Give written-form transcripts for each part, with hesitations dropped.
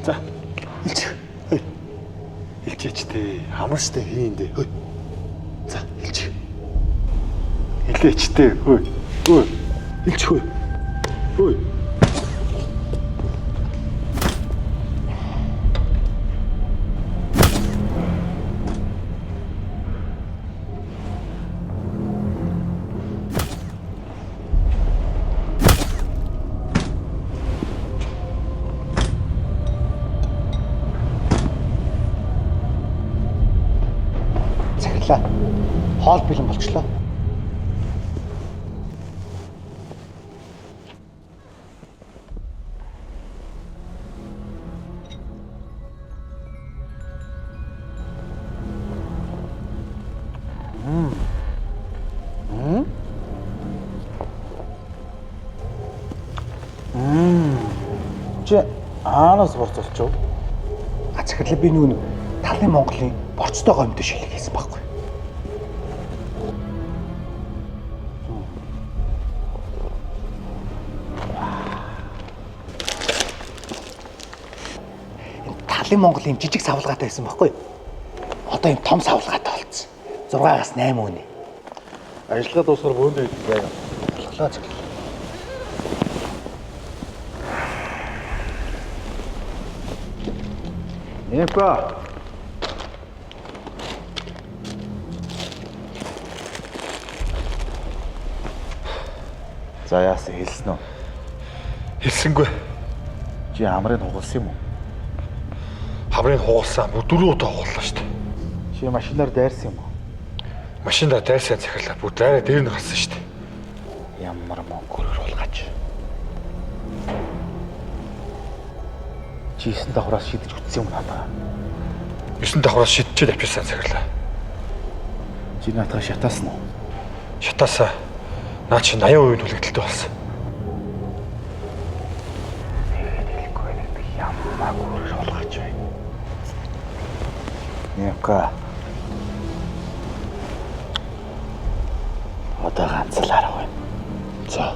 За. Илч. Хөөе. Илчээч дээ. Амар штэ хийн дээ. Хөөе. За, илч. Илээч дээ. Хөөе. Хөөе. Илч хөөе. Хөөе. Захирлаа. Хоол бэлэн болчлоо. Чи аанаас борцолчих. А захирлаа би нүг талын Монголын борцтой гомдо шилэг хийсэн байхгүй. Энэ талын Монгол юм жижиг савлгаатай байсан байхгүй. Одоо юм том савлгаатай болцсон. 6-аас 8 үний. Ажиллагаа дуусгаар бөөндөө идэх байг. Болголоо захирлаа. Нэмка. За яасан хэлсэн үү? Хэлсэнгүй. Чи амрыг хугалсан юм уу? Хамрыг хугалсан. Бүр дөрөв удаа хугаллаа штэ. Чи машинаар дайрсан юм уу? Машиндаа дайрсан захирлаа. Бүр дайраа дээр нь гарсан штэ. Ямар мөнгөөр хулгаач. Чи 9 давхраас шидэж үтсэн юм надаа. 9 давхраас шидчихэд авчирсан захирлаа. Чи наадаа шатаасан уу? Шатаасаа наа чи 80% түлэгдэлтэй болсон. Тэгээд хэлэхгүй байна би ямар гүрээр хулгаач вэ? Нэмка. Одоо ганц л арга байна. За.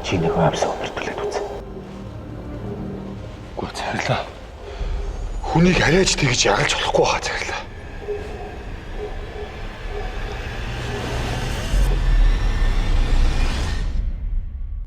Чи нэг амьсаа өмөртүүлээд үз. Үгүй захирлаа. Хүнийг арайж тэгж ягалж болохгүй хаа захирлаа.